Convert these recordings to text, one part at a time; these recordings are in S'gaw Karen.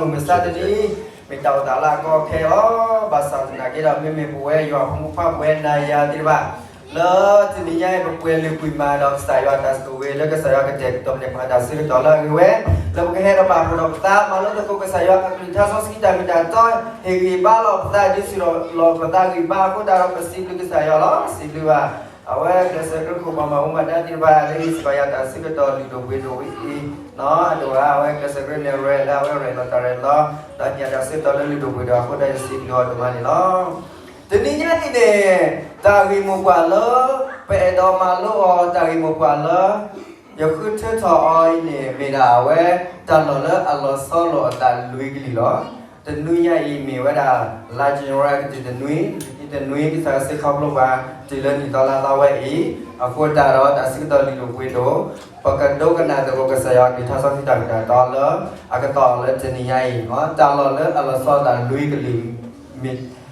မုၢ်မဆါတနံၤ မ့ၢ်တၢ်အိၣ်သးလၢအကီအခဲအံၤလီၤ. ဘၣ်ဆၣ်သနာ်က့ဒီး မ့မ့ၢ်ပဝဲယွၤဖိမုၣ်ဖိခွါ ပဝဲနၤယၤသ့ၣ်တဖၣ် လၢတနံၤညါအံၤ ပပှဲၤလုာ်ကွံာ်မၤဒီးကစၢ်ယွၤတၢ်ဆိၣ်ဂ့ၤ လၢကစၢ်ယွၤကတဲာ်ကတီၤန့ၢ်ပှၤတၢ်ဆၢကတီၢ်လၢအဂ့ၤဝဲ လၢပကဟဲဒီးပာ်ဖှိၣ်ဒီးပသး မၤလိသကိးကစၢ်ယွၤအကလုၢ်ကထါစီဆှံတၢ်မ့ၢ်တၢ်တီ ဟ့ၣ်ဂံၢ်ဘါလီၤပသး ဒုးဆူၣ်လီၤပသးဂံၢ်ဘါအဃိသတးဒီး ပစံးဘျုးကစၢ်ယွၤလီၤ. စံးဘျုးဘၣ် အဝဲကျဲးစၢးကြၢးခိၣ်ပှၤမၤမူဘၣ်ဒါသ့ၣ်တဖၣ် လၢဟ့ၣ်စ့ၢ်ကီးယၤတၢ်ဆၢကတီၢ်လုၢ်ဒိၣ်ပှ့ၤဒိၣ်ဝဲအံၤ အဒိၣ်အါ အဝဲကျဲးစၢးကြၢးနဲၣ်ရွဲလၢအဝဲရဲၣ်လီၤတၢ်ရဲၣ်လီၤ ဒီးဟ့ၣ်ယၤတၢ်ဆၢကတီၢ်လၢလုၢ်ဒိၣ်ပှ့ၤဒိၣ်အဃိဒီး ယစံးဘျုးအီၤဒိၣ်မးန့ၣ်လီၤ. တနံၤညါအံၤန့ၣ် တၢ်ဂ့ၢ်မိၢ်ပှၢ်လၢ ပအဲၣ်ဒိးမၤလိအီၤ တၢ်ဂ့ၢ်မိၢ်ပှၢ်လၢ ယဃုထၢထီၣ်အီၤအံၤန့ၣ် မ့ၢ်ဒၣ်အဝဲ တၢ်လီၢ်လၢအလီၤဆီလိာ်အသးလွံၢ်ကလုာ်လီၤ. တနွံညါအံၤမ့ၢ်ဝဲဒၣ် လါ January ကတၢၢ်တနွံ, တနွံ ကစၢ်ယွၤစ့ၢ်ခီဖျိပှၤ တုၤလၢနံၣ်သီလါသီဝဲအံၤ အဃိသတးဒီး တၢ်ဆၢကတီၢ်လုၢ်ဒိၣ်ပှ့ၤဒိၣ် ပကဒိကနၣ်သကိးကစၢ်ယွၤအကလုၢ်ကထါစီဆှံတၢ်မ့ၢ်တၢ်တီလၢ အကတီၢ်လၢတနံၤညါအံၤ တၢ်လီၢ်လၢအလီၤဆီအသးလွံၢ်ကလုာ် မ့ၢ်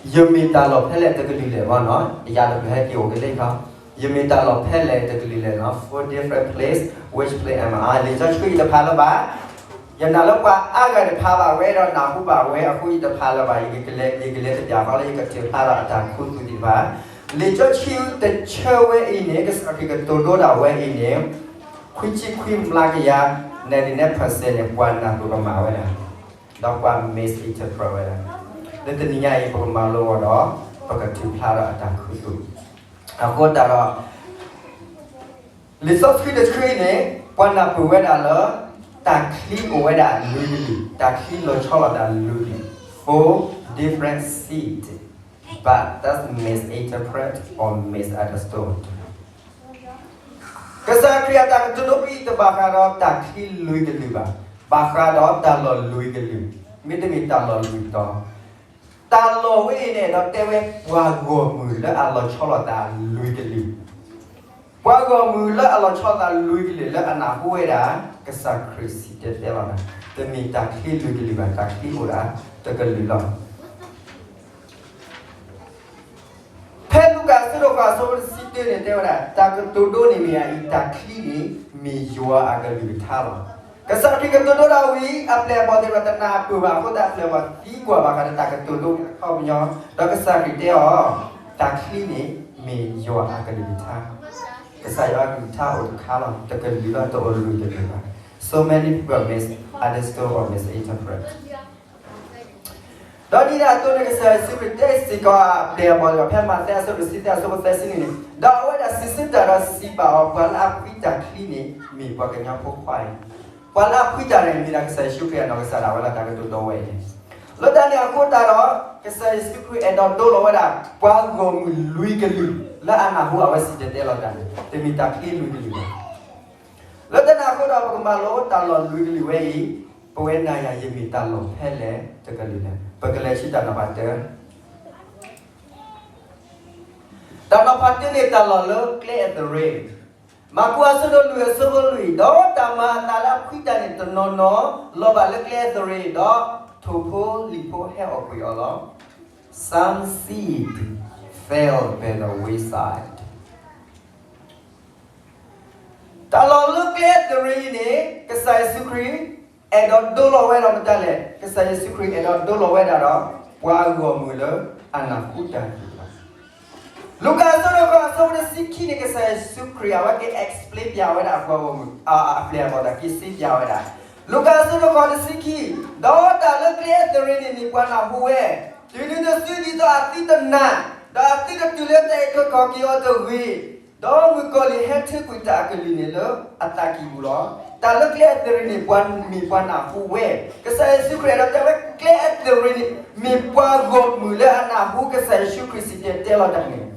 ယမ့ၢ်တၢ်လီၢ်ဖဲလဲၣ်တကလုာ်လဲၣ်ဘၣ်နီၤ, ယၤဒီးပဟဲက့ၤအိၣ်က့ၤလၢခီ, ယမ့ၢ်တၢ်လီၢ်ဖဲလဲၣ်တကလုာ်လဲၣ်နီၤ, four different place, which place am I? လံာ်စီဆှံယတဖးလၢၤဘၣ်, ယနာ်လၢပှၤအါဂၤတဖးဘၣ်ဝဲဒီးနၢ်ဟူဘၣ်ဝဲအဃိ ယတဖးလၢၤဘၣ်, ယကလဲၤ ယကလဲၤတပျၢ်ဃီလၢယကထၢၣ်ဖျါဒီးအတၢ်ခူသူၣ်သ့ၣ်တဖၣ်, လံာ်စီဆှံတဆၢဝဲအံၤန့ၣ် ကစၢ်ခရံာ်ကတိၤဒိဒၣ်ဝဲအံၤန့ၣ် ခွံဆံခွံမျးကယၤ ninety-nine percent န့ၣ် ပှၤနၢ်ပၢၢ်ကမၣ်ဝဲဒၣ် ဒီးပှၤ misinterpret ဝဲဒၣ်, လၢတနံၤညါအံၤ ပကမၤလိအီၤဒီး ပကထၢၣ်ဖျါဒီးအတၢ်ခူသူၣ်, အဃိသတးဒီး လံာ်စီဆှံတဆၢအံၤန့ၣ် ပှၤနၢ်ပၢၢ်ဝဲဒၣ်လၢ တၢ်ချံအိၣ်ဝဲဒၣ်လွံၢ်ကလုာ်, တၢ်ချံလီၤဆီလိာ်သးလွံၢ်ကလုာ်, four different seed, but that's misinterpret or misunderstood. ကစၢ်ခရံာ်အတၢ်ကတိၤဒိအံၤ တဘၣ်ဃးဒီးတၢ်ချံလွံၢ်ကလုာ်ဘၣ်, ဘၣ်ဃးဒီးတၢ်လီၢ်လွံၢ်ကလုာ်, မ့တမ့ၢ်တၢ်လီၢ်လွံၢ်တီၤ, တၢ်လီၢ်ဝဲအံၤန့ၣ်ဒီးတဲဝဲပှၤဂီၢ်မုၢ်လၢအလီၤဆီလိာ်သးလွံၢ်ကလုာ်, ပှၤဂီၢ်မုၢ်လၢအလီၤဆီလိာ်သးလွံၢ်ကလုာ်လၢအနၢ်ဟူဝဲဒၣ် ကစၢ်ခရံာ်စံၣ်တဲၤတဲလီၤတၢ်, တမ့ၢ်တၢ်ချံလွံၢ်ကလုာ်ဘၣ်, တၢ်ချံအိၣ်ဒၣ်တကလုာ်လီၤ. ဖဲလူၤကၣ်အဆၢဒိၣ်ဃိးအဆၢဖိတဆံတၢန့ၣ်တဲဝဲဒၣ် တၢ်ကတိၤဒိန့ၣ်မ့ၢ်အအံၤ, တၢ်ချံန့ၣ် မ့ၢ်ယွၤအကလုၢ်ကထါလီၤ. ကစၢ်ခရံာ်ကတိၤဒိဒၣ်ဝံၤ အပျဲၢ်အဘီၣ်သ့ၣ်တဖၣ်တနၢ်ပၢၢ်ဘၣ်အဃိသတး အပျဲၢ်အဘီၣ်သံကွၢ်ဘၣ်ဃးဒီးတၢ်ကတိၤဒိအခီပညီ, ဒီးကစၢ်ခရံာ်တဲအီၤ, တၢ်ချံန့ၣ် မ့ၢ်ယွၤအကလုၢ်ကထါ, ကစၢ်ယွၤအကလုၢ်ကထါအိၣ်တခါလီၤ, တကလုာ်လီၤ, တအိၣ်လွံၢ်ကလုာ်ဘၣ်. So many people misunderstood or misinterpret. ဒီးဒ်န့ၣ်အသိးန့ၣ် ကစၢ်ယ့ၣ်ၡူးခရံာ်တဲစ့ၢ်ကီးအပျဲၢ်အဘီၣ်သ့ၣ်တဖၣ် ဖဲမးသဲအဆၢဒိၣ်တဆံသၢအဆၢဖိသၢဆံန့ၣ်န့ၣ်, ဒီးအဝဲဒၣ်စံးဆၢတၢ်ဒီးစံးဘၣ်အီၤ, ပှၤလၢအဖှံတၢ်ချံန့ၣ် မ့ၢ်ပှၤကညီဖိခွါအံၤ, ပှၤလၢအဖှံတၢ်န့ၣ် မ့ၢ်ဒၣ်ကစၢ်ယ့ၣ်ၡူးခရံာ်အနီၢ်ကစၢ်ဒၣ်ဝဲလီၤ, တၢ်ကတိၤဒိဝဲအံၤန့ၣ်, လၢတၢ်န့ၣ်အဃိသတးဒီး ကစၢ်ယ့ၣ်ၡူးခရံာ်အဲၣ်ဒိးဒိလီၤဝဲဒၣ် ပှၤဂီၢ်မုၢ်လွံၢ်ကလုာ် လၢအနၢ်ဟူအဝဲစံၣ်တဲၤတဲလီၤတၢ်န့ၣ် တမ့ၢ်တၢ်ချံလွံၢ်ကလုာ်ဘၣ်. လၢတၢ်န့ၣ်အဃိဒီး ပကမၤလိတၢ်လီၢ်လွံၢ်ကလုာ်ဝဲအံၤ, ပဝဲနၤယၤ ယမ့ၢ်တၢ်လီၢ်ဖဲလဲၣ်တကလုာ်လဲၣ်. ပကလဲၤဆူတၢ်နီၤဖးတၢ, တၢ်နီၤဖးတၢန့ၣ် တၢ်လီၢ်လၢကျဲအသရ့, မၢ်ကူးအဆၢဒိၣ်လွံၢ်အဆၢဖိလွံၢ်, ဒီးတၢ်မၤအသးလၢအဖှံတၢ်န့ၣ်တနီၤနီၤ လီၤဘၣ်လၢကျဲအသရ့, ဒီးထိၣ်ဖိလံၣ်ဖိဟဲအီၣ်ကွံာ်အီၤလီၤ. Some seed fell by the wayside. တၢ်လီၢ်လၢကျဲအသရ့အံၤန့ၣ် ကစၢ်ယ့ၣ်ၡူးခရံာ် အဲၣ်ဒိးဒိလီၤဝဲဒီးမတၤလဲၣ်, ကစၢ်ယ့ၣ်ၡူးခရံာ်အဲၣ်ဒိးဒိလီၤဝဲဒၣ်ဒီး ပှၤဂီၢ်မုၢ်လၢအနၢ်ဟူတၢ်သ့ၣ်တဖၣ်, လူၤကၣ်အဆၢဒိၣ်ဃိးအဆၢဖိတဆံခံန့ၣ် ကစၢ်ယ့ၣ်ၡူးခရံာ် အဝဲက့ၤ explain ပျဲဝဲဒၣ်ပှၤဂီၢ်မုၢ် အပျဲၢ်အဘီၣ်သ့ၣ်တဖၣ် က့ၤစံးပျဲဝဲဒၣ်, လူၤကၣ်အဆၢဒိၣ်ဃိးတဆံခံ, ဒီးတၢ်လၢကျဲအသရ့န့ၣ် မ့ၢ်ပှၤနၢ်ဟူဝဲ, တုၤနုၤတစုဒ်သိးအသုတနာ်, ဒီးအသုတတုၤလၢတၢ်အုၣ်က့ၤခီၣ်က့ၤအီၤတဂ့ၤ, ဒီးမုၣ်ကီၤလံၢ်ဟဲထၢကွံာ်တၢ်အကလုၢ်န့ၣ်လၢအသးကံၢ်ပူၤလီၤ. တၢ်လၢကျဲအသရ့န့ၣ် ပှၤမ့ၢ်ပှၤနၢ်ဟူဝဲ, ကစၢ်ယ့ၣ်ၡူးခရံာ်အဲၣ်ဒိးတဲဝဲ ကျဲအသရ့န့ၣ် မ့ၢ်ပှၤဂီၢ်မုၢ်လၢအနၢ်ဟူကစၢ်ယ့ၣ်ၡူးခရံာ်စံၣ်တဲၤတဲလီၤတၢ်န့ၣ်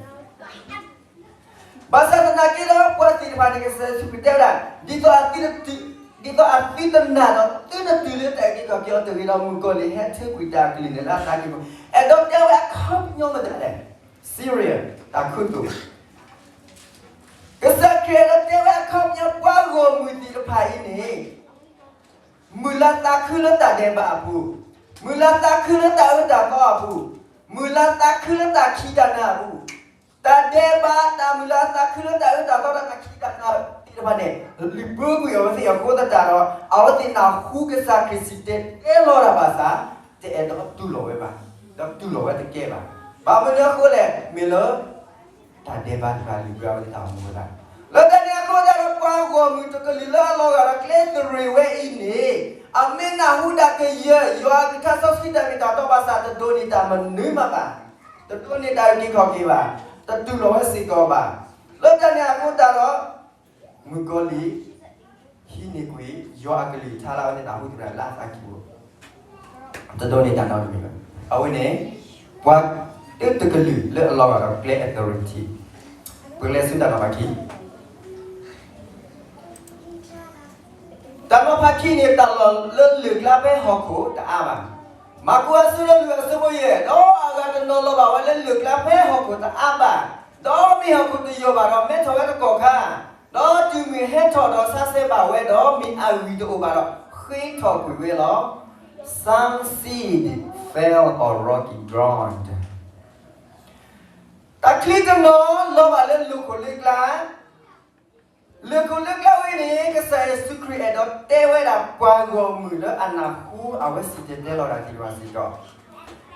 ဘၣ်ဆၣ်သနာ်က့ဒီး ပှၤသ့ၣ်တဖၣ်န့ၣ် ကစၢ်ယ့ၣ်ၡူးခရံာ်တဲဝဲဒၣ်, ဒ်သိးအသုတ, ဒ်သိးအသုတနာ်ဒီး သုတတုၤလၢတၢ်အုၣ်က့ၤခီၣ်က့ၤအီၤတဂ့ၤဒီး မုၣ်ကီၤလံၢ်ဟဲထၢကွံာ်တၢ်အကလုၢ်န့ၣ်လၢအသးကံၢ်ပူၤ, အဲၣ်ဒိးတဲဝဲအခီပညီမတၤလဲၣ်, serious တၢ်ခူသူၣ် ကစၢ်ခရံာ်အဲၣ်ဒိးတဲဝဲအခီပညီ ပှၤဂီၢ်မုၢ်သ့ၣ်တဖၣ်အံၤန့ၣ် မုၢ်လၢ်သးခုလၢတၢ်ဒဲးဘးအပူၤ, မုၢ်လၢ်သးခုလၢတၢ်အၢတၢ်သီအပူၤ, မုၢ်လၢ်သးခုလၢတၢ်ခံးတၢ်နၤအပူၤ, တၢ်ဒဲးဘး တၢ်မုၢ်လၢ်သးခုလၢတၢ်အၢတၢ်သီဒီးတၢ်ခံးတၢ်နၤ တဖၣ်န့ၣ် လုၢ်ပၢကွံာ်အဝဲသ့ၣ်အဃိသတးဒီး အဝဲသ့ၣ်နၢ်ဟူကစၢ်ခရံာ်စံၣ်တဲၤတဲလီၤတၢ်ဘၣ်ဆၣ် တအဲၣ်ဒိးတူၢ်လိာ်ဝဲဘၣ်, ဒီးတူၢ်လိာ်ဝဲတကဲဘၣ်. ဘၣ်မနုၤအဃိလဲၣ်, မ့ၢ်လၢ တၢ်ဒဲးဘးတဖၣ်လုၢ်ပၢအဝဲသ့ၣ်တၢ်အိၣ်မူအသး, လၢတၢ်န့ၣ်အဃိသတးဒီး ပှၤဂီၢ်မုၢ်တကလုာ်လၢအလီၤဂာ်ဒီးကျဲသရ့းဝဲအံၤန့ၣ် အမ့ၢ်နၢ်ဟူဒၣ်ကယၢၢ် ယွၤအကလုၢ်ကထါစီဆှံတၢ်မ့ၢ်တၢ်တီဘၣ်ဆၣ် တဒိးန့ၢ်တၢ်မနုၤမးဘၣ်, တဒိးန့ၢ်တၢ်အုၣ်က့ၤခီၣ်က့ၤဘၣ်, တတူၢ်လိာ်ဝဲစ့ၢ်ကီးဘၣ်. လၢတၢ်န့ၣ်အဃိသတးဒီး မုၣ်ကီၤလံၢ် ဟံးန့ၢ်ကွံာ် ယွၤအကလုၢ်ကထါလၢအဝဲသ့ၣ်နၢ်ဟူသရၣ်လၢအသးကံၢ်ပူၤ တဒိးန့ၢ်တၢ်နီတမံၤဘၣ်. အဝဲန့ၣ် ပှၤတကလုာ်လၢအလီၤဂာ်ဒီးကျဲ authority, ပကလဲၤဆူတၢ်နီၤဖးခံ, တၢ်နီၤဖးခံန့ၣ် တၢ်လီၢ်လၢလၢၢ်ကျါဖဲဟီၣ်ခိၣ်တအါဘၣ်. မၢ်ကူးအဆၢဒိၣ်လွံၢ်အဆၢဖိယဲၢ်, ဒီးအဂၤတနီၤလီၤဘၣ်ဝဲလၢလၢၢ်ကျါဖဲဟီၣ်ခိၣ်တအါဘၣ်, ဒီးမ့ၢ်ဟီၣ်ခိၣ်တယိာ်ဘၣ်ဒီး မဲထီၣ်ဝဲတကီၢ်ခါ, ဒီးတုၤမုၢ်ဟဲထီၣ်ဒီးဆါဆဲးဘၣ်ဝဲဒီး မ့ၢ်အဂံၢ်တအိၣ်ဘၣ်ဒီး ဃ့ထီၣ်ကွံာ်ဝဲလီၤ. Some seed fell on rocky ground. တၢ်ချံတနီၤလီၤဘၣ်လၢလၢၢ်ခိၣ်လၢကျါ, လၢၢ်ခိၣ်လၢကျါဝဲန့ၣ် ကစၢ်ယ့ၣ်ၡူးခရံာ်အဲၣ်ဒိးတဲဝဲဒၣ်ပှၤဂီၢ်မုၢ်လၢအနၢ်ဟူအဝဲစံၣ်တဲၤတဲလီၤတၢ်သ့ၣ်တဖၣ်စ့ၢ်ကီး.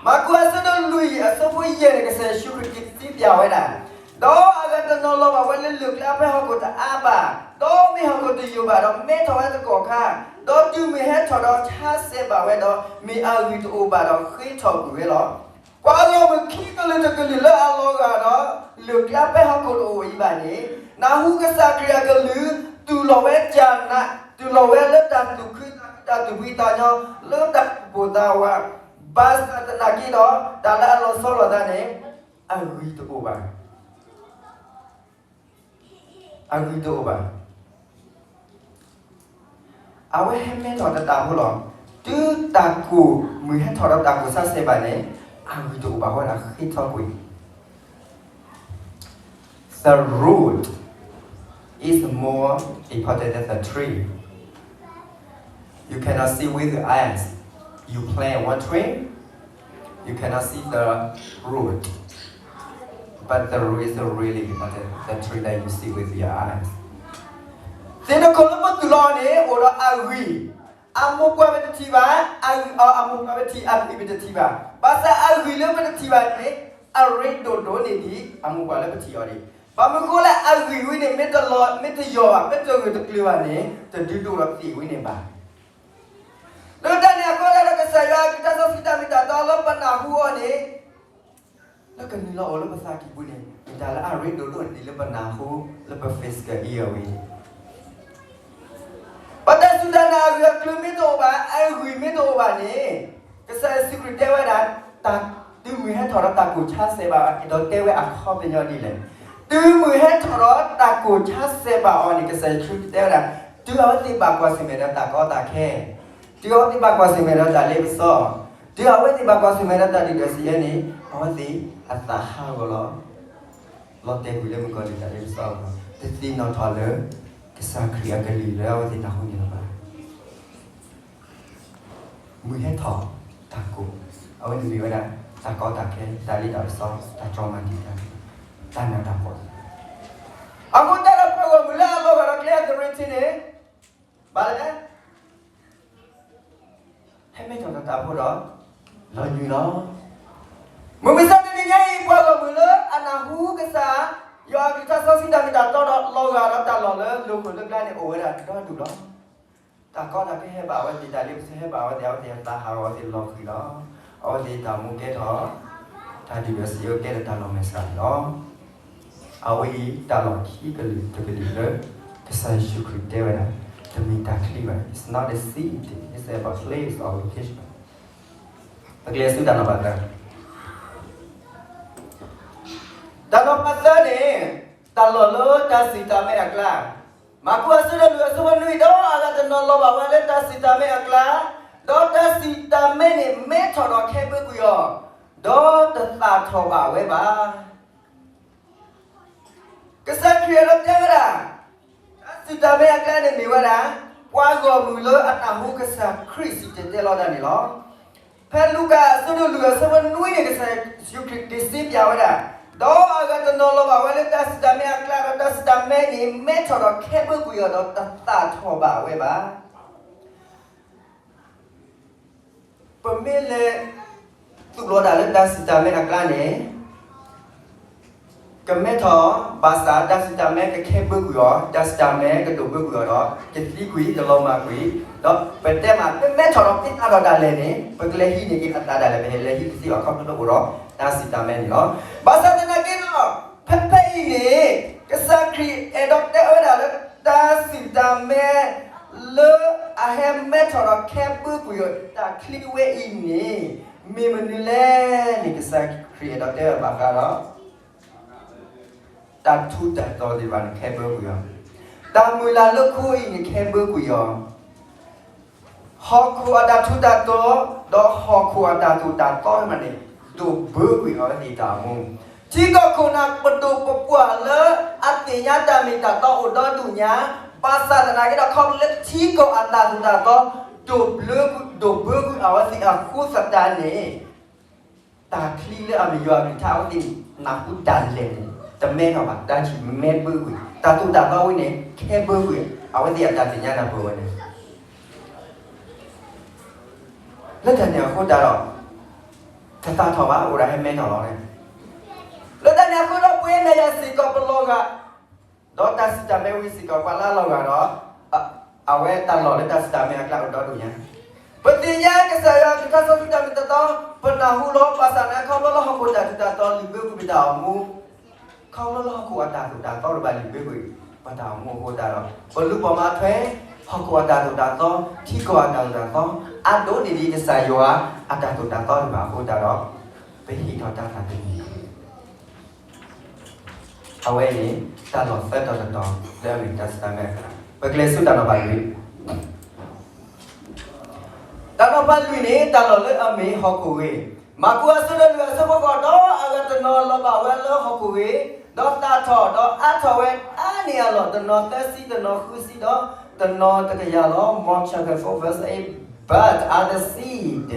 မၢ်ကူးအဆၢဒိၣ်လွံၢ်အဆၢဖိယဲၢ်န့ၣ် ကစၢ်ယ့ၣ်ၡူးခရံာ်စံးပၠးဝဲဒၣ်, ဒီးအဂၤတနီၤလီၤဘၣ်ဝဲလၢလၢၢ်ကျါဖဲဟီၣ်ခိၣ်တအါဘၣ်, ဒီးမ့ၢ်ဟီၣ်ခိၣ်တယိာ်ဘၣ်ဒီး မဲထီၣ်ဝဲတကီၢ်ခါ, ဒီးတုၤမုၢ်ဟဲထီၣ်ဒီးဆါဆဲးဘၣ်ဝဲဒီး မ့ၢ်အဂံၢ်တအိၣ်ဘၣ်ဒီးဃ့ထီၣ်ကွံာ်ဝဲလီၤ. ပှၤဂီၢ်မုၢ်ခံကလုာ်တကလုာ်လၢအလီၤဂာ်ဒီး လၢၢ်ကျါဖဲဟီၣ်ခိၣ်တအိၣ်အံၤဘၣ်န့ၣ်, နၢ်ဟူကစၢ်ခရံာ်အကလုၢ်, တူၢ်လိာ်ဝဲကၢ်နး, တူၢ်လိာ်ဝဲလၢတၢ်သူၣ်ခုသးခု တၢ်သူၣ်ဖှံသးညီ, လၢတၢ်သူၣ်ပိၢ်သးဝး, ဘၣ်ဆၣ်သနာ်က့ဒီး တၢ်လၢအလီၤဆီလိာ်သးန့ၣ် အဂံၢ်တအိၣ်ဘၣ်. အဂံၢ်တအိၣ်ဘၣ်. အဝဲဟဲမဲထီၣ်တၢ်တၢ်ဖိလီၤ. တုၤတၢ်ကိၢ်မုၢ်ဟဲထီၣ်ဒီးတၢ်ကိၢ်ဆါဆဲးဘၣ်န့ၣ်, အဂံၢ်တအိၣ်ဘၣ်ဝဲဒၣ်ဃ့ထီၣ်ကွံာ်. The root is more important than the tree. You cannot see with your eyes. You plant one tree, you cannot see the root. But the root is really important, the tree that you see with your eyes. သ့ၣ်နီၣ်ခိၣ်လၢပတူၢ်လီၤအီၤန့ၣ် အိၣ်ဒီးအဂံၢ်, အမိၢ်ပှၢ်ပတထံၣ်ဘၣ်, အဂံၢ်အီၤအမိၢ်ပှၢ်ပထံၣ် အဂံၢ်ပတထံၣ်ဘၣ်. ဘၣ်ဆၣ်အဂံၢ်လၢပတထံၣ်ဘၣ်န့ၣ် အရ့ဒိၣ်ဒိၣ်န့ၢ်ဒံးအမိၢ်ပှၢ်လၢပထံၣ်အီၤဒံး. ဘၣ်မနုၤဃိလၢအဂံၢ်ဝဲန့ၣ် မ့ၢ်တလီၤ, မ့ၢ်တယိာ်ဘၣ်, မ့ၢ်တဂၢၢ်တကျၢၤဘၣ်န့ၣ် တဒုးဒိၣ်ဒီးသ့ၣ်ဝဲန့ၣ်ဘၣ်. လၢတၢ်န့ၣ်အဃိသတးဒီး ကစၢ်ယွၤအကလုၢ်ကထါစီဆှံတၢ်မ့ၢ်တၢ်တီလၢပနၢ်ဟူအီၤန့ၣ် လၢကနုာ်လီၤအိၣ်လၢပသးကံၢ်ပူၤန့ၣ် မ့ၢ်တၢ်လၢအရ့ဒိၣ်ဒိၣ်န့ၢ်ဒံးလၢပနၢ်ဟူ လၢပ physical ear ဝဲန့ၣ်. ပတၢ်စူၢ်တၢ်နာ်အဂၢၢ်အကျၢၤမ့ၢ်တအိၣ်ဘၣ်, အဂံၢ်မ့ၢ်တအိၣ်ဘၣ်န့ၣ်, ကစၢ်ယ့ၣ်ၡူးခရံာ်တဲဝဲဒၣ်, တုၤမုၢ်ဟဲထီၣ်ဒီးတၢ်ကိၢ်ဆါဆဲးဘၣ်အီၤ, အဲၣ်ဒိးတဲဝဲအခီပညီဒ်လဲၣ်. တုၤမုၢ်ဟဲထီၣ်ဒီးတၢ်ကိၢ်ဆါဆဲးဘၣ်အီၤန့ၣ် ကစၢ်ယ့ၣ်ၡူးခရံာ်တဲဝဲဒၣ်, တုၤအဝဲသ့ၣ်ဘၣ်ကွၢ်ဆၢၣ်မဲာ်ဒီးတၢ်ကီတၢ်ခဲ, တုၤအဝဲသ့ၣ်ဘၣ်ကွၢ်ဆၢၣ်မဲာ်ဒီးတၢ်လ့ပစီ, တုၤအဝဲသ့ၣ်ဘၣ်ကွၢ်ဆၢၣ်မဲာ်ဒီးတၢ်ဒုၣ်ဒွဲၣ်စံးယဲန့ၣ်, အဝဲသ့ၣ်အသးဟးဂီၤလီၤ. လီၤတဲာ်ကွံာ်လၢမုၣ်ကီၤလံၢ်တၢ်လ့ပစီအဂီၢ်, တသ့ၣ်နီၣ်ထီၣ်လၢ ကစၢ်ခရံာ်အကလုၢ်လၢအဝဲသ့ၣ်နၢ်ဟူန့ၣ်လီၤဘၣ်. မုၢ်ဟဲထီၣ်, တၢ်ကိၢ်, အဝဲန့ၣ်မ့ၢ်ဝဲဒၣ် တၢ်ကီတၢ်ခဲ, တၢ်လ့တၢ်ပစီ, တၢ်တြီမၤတံာ်တာ်, တၢ်နးတၢ်ဖှီၣ်. အဃိသတးဒီးပှၤဂီၢ်မုၢ်လၢအလီၤဂာ်ဒီးကျဲအသရ့ထံန့ၣ် ဘၣ်လဲၣ် ဟဲမဲထီၣ်တၢ်တၢ်ဖိဒီး လီၤညွံးလီၤ. မုၢ်မဆါတနံၤညါအံၤ ပှၤဂီၢ်မုၢ်လၢအနၢ်ဟူကစၢ်ယွၤအကလုၢ်ကထါစီဆှံတၢ်မ့ၢ်တၢ်တီဒီး လီၤဂာ်ဒီးတၢ်လီၢ်လၢလၢၢ်ခိၣ်လၢကျါန့ၣ် အိၣ်ဝဲဒၣ်ဒီဒူၣ်လီၤ. တၢ်ကီတၢ်ခဲဟဲဘၣ်အဝဲသ့ၣ်, တၢ်လ့ပစီဟဲဘၣ်အဝဲသ့ၣ်, အဝဲသ့ၣ်အသးဟးဂီၤ, အဝဲသ့ၣ်လီၤဃံၤလီၤ. အဝဲသ့ၣ်တၢ်မူကဲထီၣ်, တၢ်ဒုၣ်ဒွဲၣ်စံးအကဲထီၣ်တၢ်လီၤမဲာ်ဆှးန့ၣ်လီၤ. အဝဲအံၤတၢ်လီၢ်ခံကလုာ်တကလုာ်လၢ ကစၢ်ယ့ၣ်ၡူးခရံာ်တဲဝဲဒၣ်, တမ့ၢ်တၢ်ချံဘၣ်, it's not a city, it's about place or location. ပကလဲၤဆူတၢ်နီၤဖးသၢ တၢ်နီၤဖးသၢန့ၣ်, တၢ်လီၢ်လၢတၢ်စံၢ်တၢ်မဲအကျါ, မၢ်ကူးအဆၢဒိၣ်လွံၢ်အဆၢဖိနွံ, ဒီးအဂၤတနီၤလီၤဘၣ်ဝဲလၢတၢ်စံၢ်တၢ်မဲအကျါ, ဒီးတၢ်စံၢ်တၢ်မဲန့ၣ် မဲထီၣ်ဒီးခဲဘၢကွံာ်အီၤ, ဒီးတသၣ်ထီၣ်ဘၣ်ဝဲဘၣ်. ကစၢ်ခရံာ်အဲၣ်ဒိးတဲဝဲဒၣ်, တၢ်စံၢ်တၢ်မဲအကျါန့ၣ်မ့ၢ်ဝဲဒၣ် ပှၤဂီၢ်မုၢ်လၢအနၢ်ဟူကစၢ်ခရံာ်စံၣ်တဲၤတဲလီၤတၢ်န့ၣ်လီၤ. ဖဲလူၤကၣ်အဆၢဒိၣ်လွံၢ်အဆၢဖိနွံန့ၣ် ကစၢ်ယ့ၣ်ၡူးခရံာ်ဒုးစံးပၠးဝဲဒၣ်, ဒီးအဂၤတနီၤလီၤဘၣ်ဝဲလၢတၢ်စံးတၢ်မဲအကျါ, ဒီးတၢ်စံးတၢ်မဲန့ၣ် မဲထီၣ်ဒီးခဲဘၢကွံာ်အီၤဒီးတသၣ်ထီၣ်ဘၣ်ဝဲဘၣ်. ပမ့ၢ်လဲၤသူၣ်လီၤဒၣ်လၢတၢ်စံးတၢ်မဲအကျါန့ၣ် ကမဲထီၣ်, ဘၣ်ဆၣ်တၢ်စံးတၢ်မဲကခဲဘၢကွံာ်အီၤ, တၢ်စံးတၢ်မဲကဒိၣ်ဘၢကွံာ်အီၤဒီး ကသံကွံာ် ကလီၤမၢ်ကွံာ်, ဒီးပတဲမး ပမဲထီၣ်ဒီးပသၣ်ထီၣ်ဒၣ်လဲာ်န့ၣ် ပကလဲၤဟံးန့ၢ်က့ၤအသးဒၣ်လဲာ်, ပဟဲလဲၤဟံးကသံအီၤခီဖျိလၢအိၣ်ဒီးတၢ်စံးတၢ်မဲန့ၣ်လီၤ. ဘၣ်ဆၣ်သနာ်က့ဒီး ဖဲဖဲအံၤန့ၣ် ကစၢ်ခရံာ်အဲၣ်ဒိးတဲဝဲဒၣ်လၢ တၢ်စံးတၢ်မဲ လၢအဟဲမဲထီၣ်ဒီးခဲဘၢကွံာ်အီၤတၢ်ချံဝဲအံၤန့ၣ် မ့ၢ်မနုၤလဲၣ်န့ၣ် ကစၢ်ခရံာ်အဲၣ်ဒိးတဲဝဲဘၣ်ဃးဒီး တၢ်ထူးတၢ်တီၤသ့ၣ်တဖၣ်န့ၣ် ခဲဘၢကွံာ်အီၤ, တၢ်မုၢ်လၢ်လၢခိအံၤန့ၣ် ခဲဘၢကွံာ်အီၤ, ဟီၣ်ခိၣ်အတၢ်ထူးတၢ်တီၤ ဒီးဟီၣ်ခိၣ်အတၢ်သိၣ်တၢ်သီတဖၣ်န့ၣ် ဒိၣ်ဘၢကွံာ်အဝဲသ့ၣ်တၢ်အိၣ်မူ, ထံကီၢ်ခိၣ်နၢ်ပဒိၣ်ပပှၢ်လၢအသ့ၣ်ညါတၢ်မ့ၢ်တၢ်တီအိၣ်ဒီဒူၣ်ညါ, ဘၣ်ဆၣ်သနာ်က့ဒီး ခီဖျိလၢထံကီၢ်အတၢ်သိၣ်တၢ်သီ ဒိၣ်ဘၢ, ဒိၣ်ဘၢကွံာ်အဝဲသ့ၣ်အဃိသတးန့ၣ် တၢ်ချံလၢအမ့ၢ်ယွၤအကလုၢ်ကထါအဝဲသ့ၣ်နၢ်ဟူဒၣ်လဲာ်န့ၣ် တမဲထီၣ်ဘၣ်, တၢ်ဆူၣ်မဲဘၢကွံာ်, တၢ်သိၣ်တၢ်သီဝဲန့ၣ် ခဲဘၢကွံာ် အဝဲသ့ၣ်အတၢ်သ့ၣ်ညါနၢ်ပၢၢ်ဝဲန့ၣ် လၢတၢ်န့ၣ်အဃိသတးဒီး တသၣ်ထီၣ်ဘၣ် အိၣ်ဒၣ်ဟဲမဲထီၣ်လီၤန့ၣ်, လၢတၢ်န့ၣ်အဃိဒီး ပဝဲနၤယၤစ့ၢ်ကီးပလီၤဂာ် ဒီးတၢ်စံးတၢ်မဲဝံၤစ့ၢ်ကီး ပှၤလၢအလီၤဂာ်ဒီး အဝဲတၢ်လီၢ်လၢတၢ်စံးတၢ်မဲအကျါအိၣ်ဒီဒူၣ်ညါ, ပသ့ၣ်ညါကစၢ်ယွၤအကလုၢ်ကထါစီဆှံတၢ်မ့ၢ်တၢ်တီ, ပနၢ်ဟူလီၤ ဘၣ်ဆၣ်သနာ်က့ခီဖျိလၢဟီၣ်ခိၣ်တၢ်ထူးတၢ်တီၤလုၢ်ဘၢကွံာ်ပတၢ်အိၣ်မူ ခီဖျိလၢဟီၣ်ခိၣ်အတၢ်သိၣ်တၢ်သီတဖၣ်လုၢ်ဘၢကွံာ်ပတၢ်အိၣ်မူအဃိသတးဒီး ပလူၤပိာ်မၤထွဲ ဟီၣ်ခိၣ်အတၢ်သိၣ်တၢ်သီ, ထံကီၢ်အတၢ်သိၣ်တၢ်သီ အါဒိၣ်န့ၢ်ဒံးကစၢ်ယွၤအတၢ်သိၣ်တၢ်သီတဖၣ်အဃိသတးဒီး ပဟ့ၣ်ထီၣ်တၢ်သးတမံၤ အဝဲန့ၣ် တၢ်လီၢ်သၢတီၤတတီၤ လၢအမ့ၢ်တၢ်စံးတၢ်မဲအကျါ, ပကလဲၤဆူတၢ်နီၤဖးလွံၢ်, တၢ်နီၤဖးလွံၢ်န့ၣ် တၢ်လီၢ်လၢအမ့ၢ်ဟီၣ်ခိၣ်ဂ့ၤ, မၢ်ကူးအဆၢဒိၣ်လွံၢ်အဆၢဖိဃိး, ဒီးအဂၤတနီၤလီၤဘၣ်ဝဲလၢဟီၣ်ခိၣ်ဂ့ၤ, ဒီးသၣ်ထီၣ်, ဒီးအါထီၣ်ဝဲအါန့ၢ်အလီၢ် တနီၤသၢဆံ, တနီၤဃုဆံ, ဒီးတနီၤတကယၤလီၤ. Mark chapter four verse eight, but other seed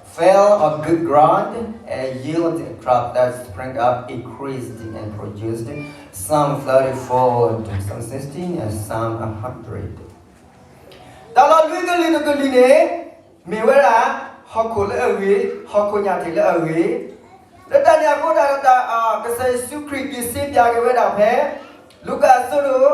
fell on good ground and yielded a crop that sprang up, increased, and produced some thirty-fold, some sixty, and some a hundred. တၢ်လီၢ်လွံၢ်ကလုာ်တကလုာ်န့ၣ် မ့ၢ်ဝဲဒၣ် ဟီၣ်ခိၣ်လၢအဂ့ၤ, ဟီၣ်ခိၣ်ညၣ်ထံးလၢအဂ့ၤ, လၢတၢ်န့ၣ်အဃိသတးဒီး ကစၢ်ယ့ၣ်ၡူးခရံာ်က့ၤစ့ပၠးက့ၤဝဲဒၣ်ဖဲ လူၤကၣ်အဆၢဒိၣ်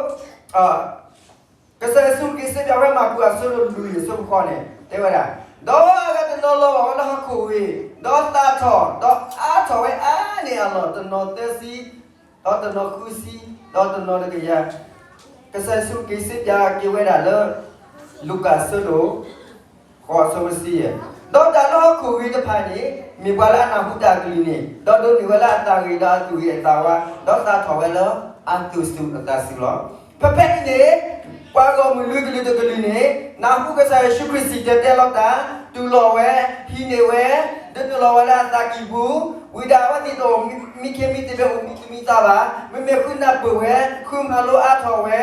ကစၢ်ယ့ၣ်ၡူးခရံာ်စ့ပၠးဝဲ မၢ်ကူးအဆၢဒိၣ်လွံၢ်အဆၢဖိဃိးန့ၣ် တဲဝဲဒၣ်, ဒီးအဂၤတနီၤလီၤဘၣ်ဝဲလၢဟီၣ်ခိၣ်ဂ့ၤ, ဒီးသၣ်ထီၣ်, ဒီးအါထီၣ်ဝဲအါန့ၢ်အလီၢ် တနီၤသၢဆံ, ဒီးတနီၤဃုဆံ, ဒီးတနီၤတကယၤ, ကစၢ်ယ့ၣ်ၡူးခရံာ်စ့ပၠးက့ၤဝဲဒၣ်လၢ လူၤကၣ်အဆၢဒိၣ် ဃိးအဆၢဖိတဆံယဲၢ်, ဒီးတၢ်လၢဟီၣ်ခိၣ်ဂ့ၤတဖၣ်န့ၣ် မ့ၢ်ပှၤလၢအနၢ်ဟူတၢ်ကလုၢ်န့ၣ် ဒီးဒိးန့ၢ်ဝဲလၢအသးဂ့ၤ ဒီးအသူၣ်ဂ့ၤအသးဝါ, ဒီးသၣ်ထီၣ်ဝဲလၢအသူၣ်စူၤအသးစူၤလီၤ. ဖဲဖဲအံၤန့ၣ် ပှၤဂီၢ်မုၢ်လွံၢ်ကလုာ်တကလုာ်န့ၣ် နၢ်ဟူကစၢ်ယ့ၣ်ၡူးခရံာ်စံၣ်တဲၤတဲလီၤတၢ်, တူၢ်လိာ်ဝဲ, ဟံးန့ၢ်ဝဲ, ဒုးနုာ်လီၤဝဲလၢအသးကံၢ်ပူၤ, ဝံၤဒီးအဝဲသ့ၣ်တအိၣ်မံသူၣ်မံသးဘၣ်, မ့မ့ၢ်ဃုနၢ်ပၢၢ်ဝဲ, ဃုမၤလိအါထီၣ်ဝဲ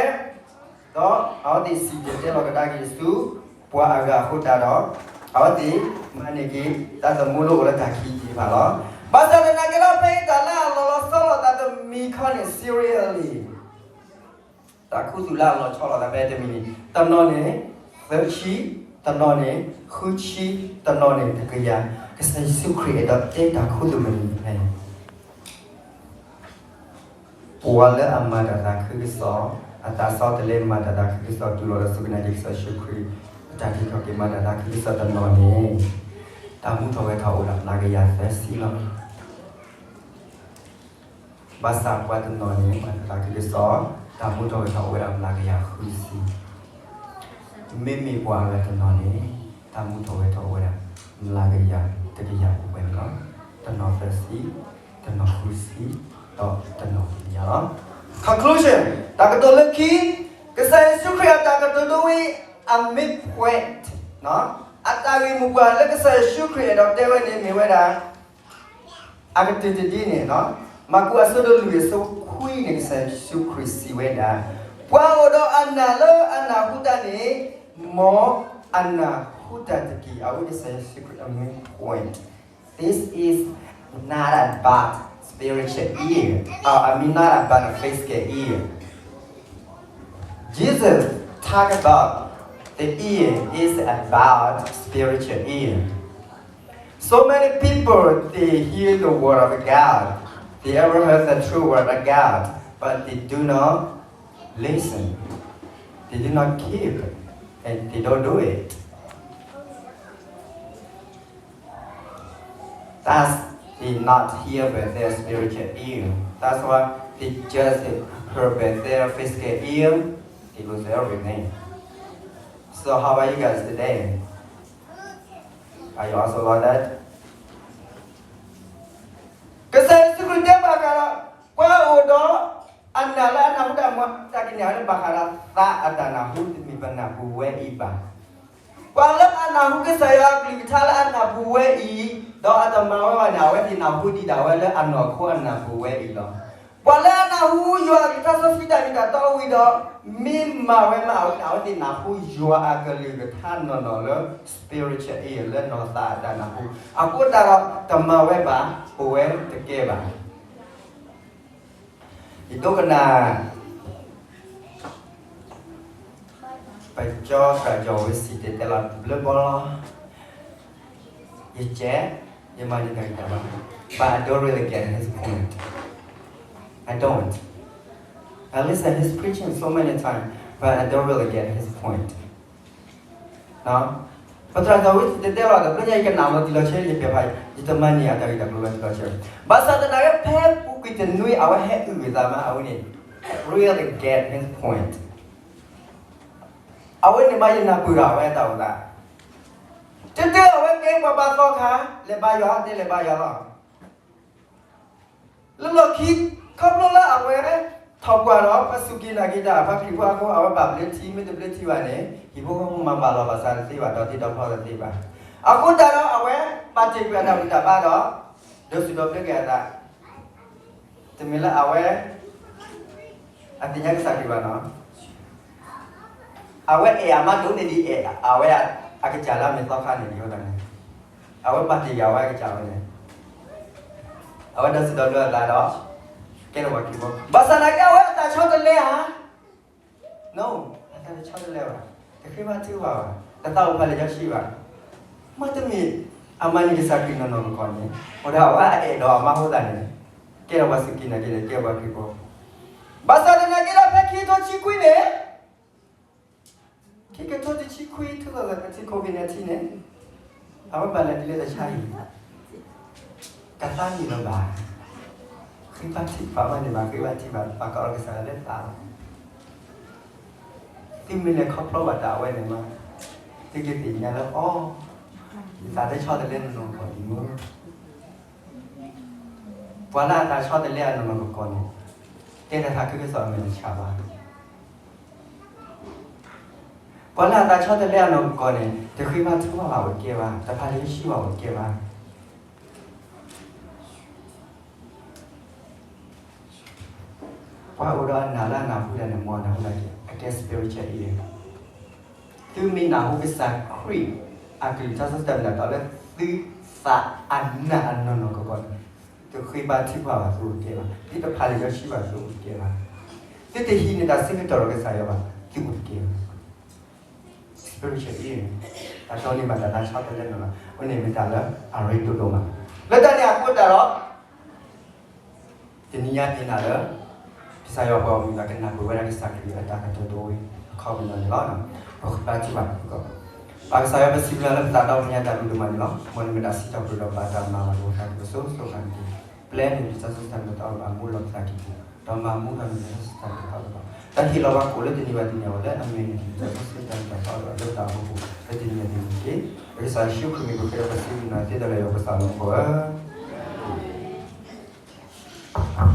ဒီးအဝဲသ့ၣ်စံၣ်တဲၤတဲလီၤကဒါက့ၤဆူပှၤအဂၤအဃိသတးဒီး အဝဲသ့ၣ်မၤန့ၢ်က့ၤတၢ်သမူလၢအိၣ်လၢတၢ်ခံးသ့ၣ်တဖၣ်လီၤ. ဘၣ်ဆၣ်သနာ်က့ဒီး ဖဲအံၤတၢ်လၢအလီၤလီၤဆီဆီလိာ်သးတမံၤခီန့ၣ် ဆံရ့လံ, တၢ်ခူသူၣ်လၢအလီၤဆီလိာ်သးဖဲတမံၤန့ၣ် တနီၤန့ၣ် သၢဆံ, တနီၤန့ၣ် ဃုဆံ, တနီၤန့ၣ် တကယၤ, ကစၢ်ယ့ၣ်ၡူးခရံာ်အဲၣ်ဒိးတဲတၢ်ခူသူၣ်မနုၤလဲၣ် ပှၤလၢအမၤတၢ်သးခုကစီၣ်, အသးစီတလဲမၤတၢ်သးခုကစီၣ် တူၢ်လိာ်ဒီးစူၢ်က့ၤနာ်က့ၤကစၢ်ယ့ၣ်ၡူးခရံာ် အတၢ်တံၤသကိးက့ၤမၤတၢ်သးခုကစီၣ်တနီၤန့ၣ် တၢ်မူထီၣ်ဝဲထီၣ်အိၣ်ဒၣ်မျးကယၤသၢဆံလီၤ. ဘၣ်ဆၣ်ပှၤတနီၤန့ၣ် မၤတၢ်သးခုကစီၣ် တၢ်မူထီၣ်ဝဲထီၣ်အိၣ်ဝဲဒၣ်မျးကယၤဃုဆံ မ့မ့ၢ်ပှၤအဂၤတနီၤန့ၣ် တၢ်မူထီၣ်ဝဲထီၣ်အိၣ်ဝဲဒၣ် မျးကယၤတကယၤပူၤဝဲန့ၣ်လီၤ. တနီၤသၢဆံ, တနီၤဃုဆံ, ဒီးတနီၤတကယၤလီၤ. Conclusion, တၢ်ကတိၤလၢခံ, ကစၢ်ယ့ၣ်ၡူးခရံာ်အတၢ်ကတိၤဒိဝဲအ main point, အတၢ်ဂ့ၢ်မိၢ်ပှၢ်လၢကစၢ်ယ့ၣ်ၡူးခရံာ်အဲၣ်ဒိးတဲဝဲန့ၣ်မ့ၢ်ဝဲဒၣ် အကတၢၢ်တဒ်န့ၣ်, မၢ်ကူးအဆၢဒိၣ်လွံၢ်အဆၢဖိခွံန့ၣ် ကစၢ်ယ့ၣ်ၡူးခရံာ်စံးဝဲဒၣ်, ပှၤအိၣ်ဒီးအနၢ်လၢအနၢ်ဟူတၢ်န့ၣ်, မ်အနၢ်ဟူတၢ်တက့ၢ်. အဝဲကစၢ်ယ့ၣ်ၡူးခရံာ်အ main point, this is not about spiritual ear. Uh, I mean, not about a physical ear. Jesus talk about the ear is about spiritual ear. So many people, they hear the word of God. They ever heard the true word of God, but they do not listen. They do not keep, and they don't do it. That's they not hear with their spiritual ear. That's why they just hear with their physical ear. They lose everything. So how about you guys today? Are you also like that? ကစၢ်ယ့ၣ်ၡူးခရံာ်တဲဘၣ်ဃးဒီး ကွၢ်အိၣ်ဒီး အနၢ်လၢအနၢ်ဟူတၢ်မၤတၢ်ကန့ၢ်အီၤလၢ ဘၣ်ဃးဒီးသးအတၢ်နၢ်ဟူ တမ့ၢ်ပနၢ်ဟူဝဲအံၤဘၣ်. ပှၤလၢအနၢ်ဟူကစၢ်ယွၤအကလုၢ်ကထါလၢအနၢ်ဟူဝဲအံၤ, ဒီးအတမၤဝဲဘၣ်န့ၣ် အဝဲသ့ၣ်နၢ်ဟူဒံးဒၣ်ဝဲလၢအနီၢ်ခိအနၢ်ပူၤဝဲအံၤလီၤ. ပှၤလၢအနၢ်ဟူယွၤအကလုၢ်ကထါစီဆှံတၢ်မ့ၢ်တၢ်တီအံၤဒီး မ့ၢ်မၤဝဲမးအဝဲန့ၣ် အဝဲသ့ၣ်နၢ်ဟူယွၤအကလုၢ်ကထါနီၢ်နီၢ်လၢ spiritual ear လၢနီၢ်သးအတၢ်နၢ်ဟူ, အဃိသတးဒီးတမၤဝဲဘၣ်, အိၣ်ဝဲတကဲဘၣ်. ယဒိကနၣ် ပကၠီကၠီဝဲစံၣ်တဲၤတဲလီၤတဘျုးဘီလီၤ. ယကဲ, ယမၤန့ၢ်တၢ်ဂံၢ်တၢ်ဘါ, but I don't really get his point. I don't. I listen his preaching so many times, but I don't really get his point. ပသရၣ်စီၤဝဲစံၣ်တဲၤတဲလီၤတဘျီညါ ယကနၣ်လီၤတံၢ်လီၤဆဲး ယပဲာ်ဖး, ယတမၤန့ၢ်အတၢ်ဂ့ၢ်တၢ်ကျိၤလီၤတံၢ်လီၤဆဲး. ဘၣ်ဆၣ်သနာ်က့ ဖဲပူၤကွံာ်တနွံ အဝဲဟဲအုၣ်ဂ့ၢ်သးမး အဝဲန့ၣ် really get his point. အဝဲန့ၣ်မး ယနၢ်ပၢၢ်ဒီးအဝဲအတၢ်အိၣ်သး, တၢ်တဲအဝဲကဲပှၤဘါသီခါ, လဲၤဘါယွၤ, တဲလဲၤဘါယွၤလီၤ. လၢလီၢ်ခံ ခီဖျိလၢအဝဲ ထီၣ်ပှၢ်ဒီး ပှၤစူၢ်က့ၤနာ်က့ၤတၢ် ပှၤခရံာ်ဖိအဃိ အဝဲဘၣ်ဘျ့ထံ မ့ၢ်တဘျ့ထံဘၣ်န့ၣ် ဟံၣ်ဖိဃီဖိမၤဘၣ်လီၤဘၣ်စးတသ့ဘၣ်, ဒီးတံၤဒီးဖျီတသ့ဘၣ်. အဃိသတးဒီး အဝဲပာ်တ့ၢ်ကွံာ်အတၢ်ဘူၣ်တၢ်ဘါဒီး ဒီးစူၢ်ဒီးဘျၢက့ၤအသး, တမ့ၢ်လၢအဝဲ အသ့ၣ်ညါကစၢ်ခရံာ်ဘၣ်နီၤ. အဝဲအဲၣ်အမါဒိၣ်န့ၢ်ဒံးအဲၣ် အဝဲအကစၢ်လၢအမ့ၢ်သီခါန့ၣ်ဒံးအဃိသတးန့ၣ်, အဝဲပာ်တ့ၢ်ကွံာ်အဝဲအကစၢ်ဝဲန့ၣ်, အဝဲဒီးစူၢ်ဒီးဘျၢအသးဒီး ကဲထီၣ်ပှၤခရံာ်ဖိ, ဘၣ်ဆၣ်သနာ်က့ အဝဲအသးဆီတလဲဧါ. No, အသးတဆီတလဲဘၣ်, တဃ့ဘါထုကဖၣ်ဘၣ်, တသးအိၣ်ဖးလဲၢ်ညီဆံးဘၣ်. မ့တမ့ၢ် အမၤန့ၢ်ကစၢ်ခရံာ်နီၢ်နီၢ်ကီၢ်ကီၢ်န့ၣ်, အိၣ်ဒီးအဝဲအဲၣ်ဒိးအမါအဃိသတးန့ၣ်, ကဲထီၣ်ပှၤစူၢ်က့ၤနာ်က့ၤဒီး ကဲပှၤခရံာ်ဖိ. ဘၣ်ဆၣ်သနာ်က့ဒီး ဖဲခံကထိတဆံခွံန့ၣ်, ခံကထိတဆံခွံ two thousand twenty COVID nineteenန့ၣ်, အဝဲဘၣ်လဲၤတုၤလၢတၢ်ဆါဟံၣ်, တသးမံလီၤဘၣ်. ဃ့ဘါထုကဖၣ်ဘၣ်န့ၣ်ဘၣ်, ဃ့ဘါထုကဖၣ် ပာ်ကီးလီၤကစၢ်ယွၤလၢသးလီၤ. သုမ့ၢ်လဲၤခီဖျိဘၣ်တၢ်အဝဲန့ၣ်မး, သုကသ့ၣ်ညါလၢအီၤ, ယသးတဆီတလဲနီၢ်နီၢ်ကီၢ်ကီၢ်ဒံးမ့ၢ်. ပှၤလၢအသးဆီတလဲအနီၢ်နီၢ်ကီၢ်ကီၢ်န့ၣ်, တဲတၢ်သးခုကစီၣ်အမဲာ်တဆှးဘၣ်. ပှၤလၢအသးဆီတလဲအနီၢ်ကီၢ်ကီၢ်န့ၣ်, တဃ့ဘါထုကဖၣ်ဘၣ်အိၣ်တကဲဘၣ်, တဖးလံာ်စီဆှံဘၣ်အိၣ်တကဲဘၣ်. ပှၤအိၣ်ဒီးအနၢ်လၢအနၢ်ဟူဒၣ်န့ၣ် မ်အနၢ်ဟူဒၣ်က့ၤ အကဲ spiritual ear. သုမ့ၢ်နၢ်ဟူကစၢ်ခရံာ် အကလုၢ်ကထါစီဆှံတၢ်မ့ၢ်တၢ်တီလၢသုသးအနၢ်အနီၢ်နီၢ်ကီၢ်ကီၢ်န့ၣ်, သုဃ့ဘါထုကဖၣ်ဘၣ်သုအိၣ်တကဲဘၣ်, သုတဖးလံာ်စီဆှံဘၣ်သုအိၣ်တကဲဘၣ်, သုတဟံးန့ၢ်တၢ်ဆၢကတီၢ်ဒီးကစၢ်ယွၤဘၣ်, သုအိၣ်တကဲဘၣ်. Spiritual ear, တၢ်တီန့ၢ်ဘၣ်တၢ်သးဆီတလဲနီၢ်နီၢ်, အဝဲန့ၣ်မ့ၢ်တၢ်လၢအရ့ဒိၣ်ဒိၣ်မး. လၢတၢ်န့ၣ်အဃိသတးဒီး တနံၤညါသ့ၣ်ညါလၢ ကစၢ်ယွၤပှၤဂီၢ်မုၢ်သ့ၣ်တဖၣ်ကနၢ်ပၢၢ်ဝဲဒၣ်ကစၢ်ခရံာ်အတၢ်ကတိၤဒိဝဲအခီပညီန့ၣ်လီၤ. ပဃ့ဘါထုကဖၣ်, ပၢ်ကစၢ်ယွၤပစံးဘျုးလၢပသးဒီဖျၢၣ်ညါတၢ်ဘျုးဒိၣ်မးန့ၣ်လီၤ. မ်နမ့ၢ်တၢ်စံးထီၣ်ပတြၢၤဒီးဘၣ်တၢ်မၤလၤကပီၤသးကစိၤစိၤဃၣ်န့ၣ်တက့ၢ်. ပျဲနုာ်လီၤလၢကစၢ်ယွၤအတၢ်မူလီၤပသးက့ၤပူၤ, ဒီးမၤမူထီၣ်နုာ်လၢကစၢ်ယွၤအတၢ်မူလီၤပသးက့ၤပူၤ, ဒီးဟ့ၣ်လီၤပှၤကိးလၢတနံၤဘၣ်တနံၤအဂီၢ်လၢအမ့ၢ်နုာ်လီၤလၢကစၢ်ယွၤအတၢ်မူလီၤပသးက့ၤပူၤ လၢတၢ်အိၣ်ဖှိၣ်ပူၤ လၢတနံၤညါတနံၤတက့ၢ်. လၢကစၢ်ယ့ၣ်ၡူးခရံာ်မံၤပဃ့ဒီးပစံးဘျုးနၤသ့ဒီးလၢယွၤပကစၢ်လၢမူခိၣ်ဧၢ.